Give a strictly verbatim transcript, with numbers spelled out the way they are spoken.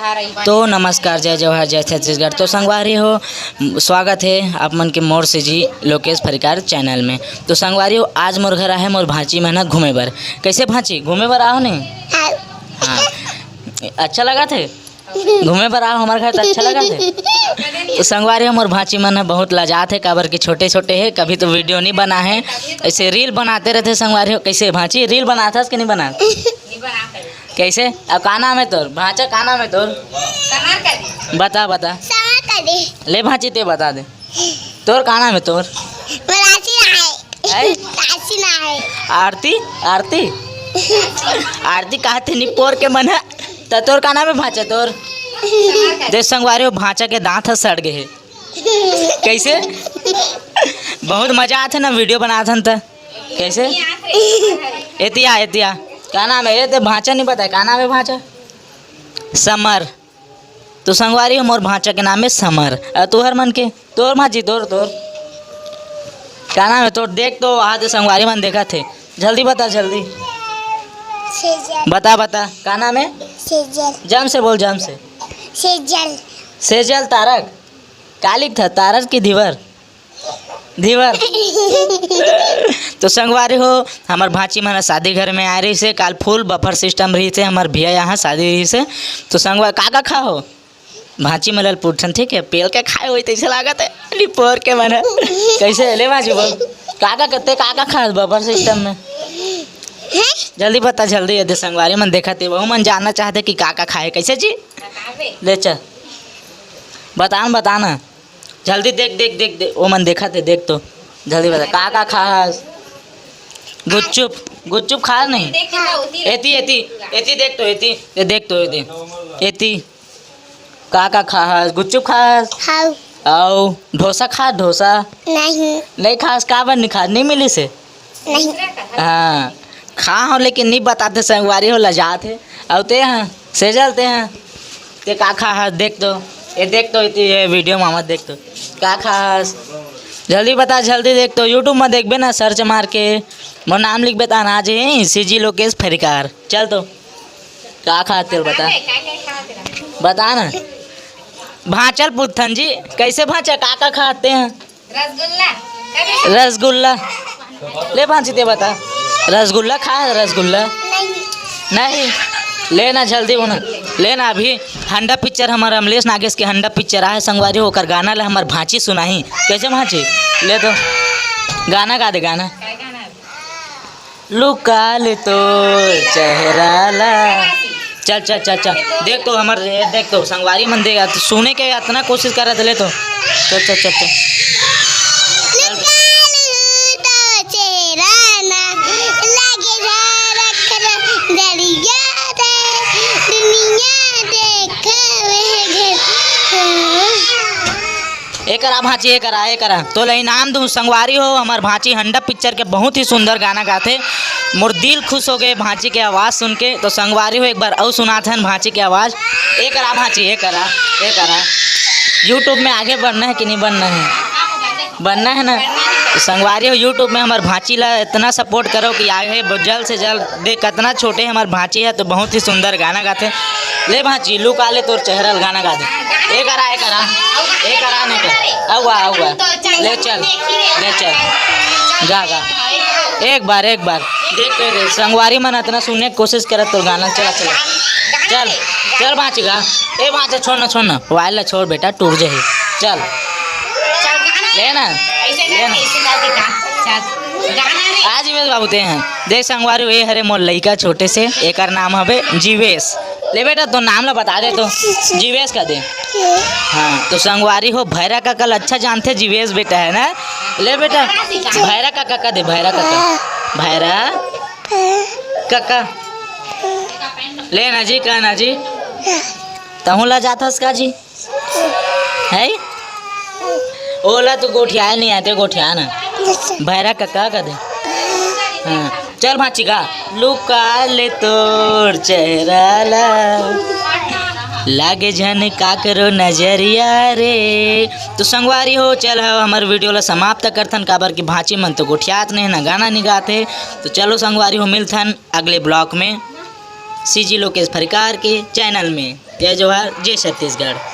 तो नमस्कार, जय जोहार, जय छत्तीसगढ़। तो संगवारी हो, स्वागत है आप मन के मोर सीजी लोकेश फरिकार चैनल में। तो संगवारी हो, आज मोर घर आहे मोर भांची मन ह घूमे बर। कैसे भांची, घूमे बर आहो नहीं? हाँ। हाँ, अच्छा लगा थे घूमे बर आहो हमारे घर, तो अच्छा लगा थे। तो संगवारी हो, मोर भांची मन ह बहुत लजात है, काबर कि छोटे छोटे है, कभी तो वीडियो नहीं बना है, ऐसे रील बनाते रहते संगवारी हो। कैसे भांची, रील बनाथस कि नहीं बना? कैसे? अब का नाम है तोर? भांचा, का नाम है तोर? समर करी। बता, बता। समर करी। ले भांची, ते बता दे। तोर का नाम है तोर? राशि ना है। हैं? राशि ना है। आरती? आरती? आरती कहा थे निपोर के मन है। त तोर का नाम है भांचा तोर? समर करी। दे संगवारी हो, भांचा के दांत ह सड़ गए है। कैसे? बहुत मजा आथे ना वीडियो बनाथन त। कैसे? एतिया, एतिया। का नाम है? ये ते भांचा नहीं बताए, का नाम है भांचा? समर। तो संगवारी हो, मोर भांचा के नाम है समर। अ, तुहर मन के? तोर भांची, तोर, तोर। का नाम है तोर? देख तो, वहाँ ते संगवारी मन देखा थे। जल्दी बता, जल्दी। सेजल। बता, बता। का नाम है? सेजल। जम से बोल, जम से। सेजल। सेजल तारक। का लिखथा, तारक की धीवर? धीवर। तो संगवारी हो, हमर भांची मन शादी घर में आए रहिसे, काल full buffer system रहिसे, हमर भैया यहाँ शादी रहिसे। तो संगवारी, का का खा हो? भांची मन ल पूछन, ठीक है, पेल के खाए होई तैसे लागत है, निपोर के मन। कैसे ले भांची बोल, का का करते, का का खा buffer system में? जल्दी बता, जल्दी। यदि संगवारी मन देखा थे, वो मन जानना चाहते कि का का खाए, कैसे जी? ले चल, बता ना, बता ना। जल्दी देख, देख, देख, देख, वो मन देखा थे, देख तो। जल्दी बता, का, का खास? गुपचुप, गुपचुप खास नहीं? एती, एती, एती देख तो, एती, ये देख तो, एती, एती। का, का खास? गुपचुप खास? हाँ। अउ डोसा खास, डोसा? नहीं। नहीं खास, काबर नहीं खास? नहीं मिलिसे? नहीं। हाँ, खा हो लेकिन नहीं बताते, संगवारी हो लजात है। अउ ते हाँ, सेजल ते हाँ, ते का खा हस? देख तो, ये देख तो, इतनी ये वीडियो मामा देख तो, का खा हस? जल्दी बता, जल्दी देख तो, YouTube में देखबे ना, search मार के मोर नाम लिखबे त आ जाही, सीजी लोकेश फरिकार। चल तो, का खा तेल बता, बता ना। भांचल पुथन जी, कैसे भांचा, का का खाते हैं? रसगुल्ला। रसगुल्ला। ले भांची ते बता। रसगुल्ला खा, रसगुल्ला? नहीं। नहीं। ले ना, जल्दी होना। ले ना, अभी हंडा पिक्चर, हमार अमलेश नागेश के हंडा पिक्चर आहे संगवारी, ओकर गाना ले हमार भांची सुनाही। कैसे भांची? ले तो। गाना गा दे, गाना। लुका ले तो चेहरा ला। चल, चल, चल, चल। देख तो हमर, ये देख तो संगवारी मन देख, सुने के इतना कोशिश कर रहे थे, ले तो। चल, चल, चल, चल। लुका ले तो चेहरा ना, लगे जा रख दरिया रे, दुनिया देखावे घर। एकरा भांची, एकरा, एकरा। तो ले इनाम दूं, संगवारी हो, हमर भांची हंडा पिक्चर के बहुत ही सुंदर गाना गाथे। मोर दिल खुश हो गए भांची के आवाज़ सुन के। तो संगवारी हो, एक बार अउ सुनाथन भांची के आवाज़। एकरा भांची, एकरा, एकरा। YouTube में आगे बढ़ना है कि नहीं बढ़ना है? बढ़ना है ना? तो संगवारी हो, YouTube में हमर भांची ला इतना सपोर्ट करो कि आगे ब-, जल्द से जल्द। देख, कितना छोटे हमर भांची है, तो बहुत ही सुंदर गाना गाथे। ले भांची, लुका ले तोर चेहरा ल गाना गा दे। एकरा, एकरा, एकरा नहीं कर। अउआ, अउआ। ले चल, ले चल। गा, गा। एक बार, एक बार। देख तो रे, संगवारी मन इतना सुने के कोशिश करत तोर गाना। चला, चला। चल, चल भांची गा। ए भांचा, छोड़ ना, छोड़ ना। वायला छोड़ बेटा, टूट जाही। चल। ले ना। ले ना। आज जीवेश बाबू ते हैं। देख संगवारी, ये हरे मोर लइका छोटे से, एकर नाम हवे जीवेश। ले बेटा, तो नाम ला बता दे तो। जीवेश का दे। हाँ, तो संगवारी हो, भैरा काका ल अच्छा जानथे, जीवेश बेटा है ना। ले बेटा, भैरा काका का दे, भैरा काका। भैरा काका। ले ना जी, का ना जी? तहूँ ला जाथस का जी? है? ओला तो गोठियाए नहीं आते, गोठिया ना। भैरा काका का दे। हाँ, चल भांची गा। लुका ले तोर चेहरा ला, लागे झन काकरो नजरिया रे। तो संगवारी हो, चल हो, हमर वीडियो ला समाप्त करथन, काबर कि भांची मन तो गोठियात नहीं ना, गाना नहीं गाते। तो चलो संगवारी हो, मिलथन अगले ब्लॉग में। सीजी लोकेश फरिकार के चैनल में। जय जोहार, जय छत्तीसगढ़।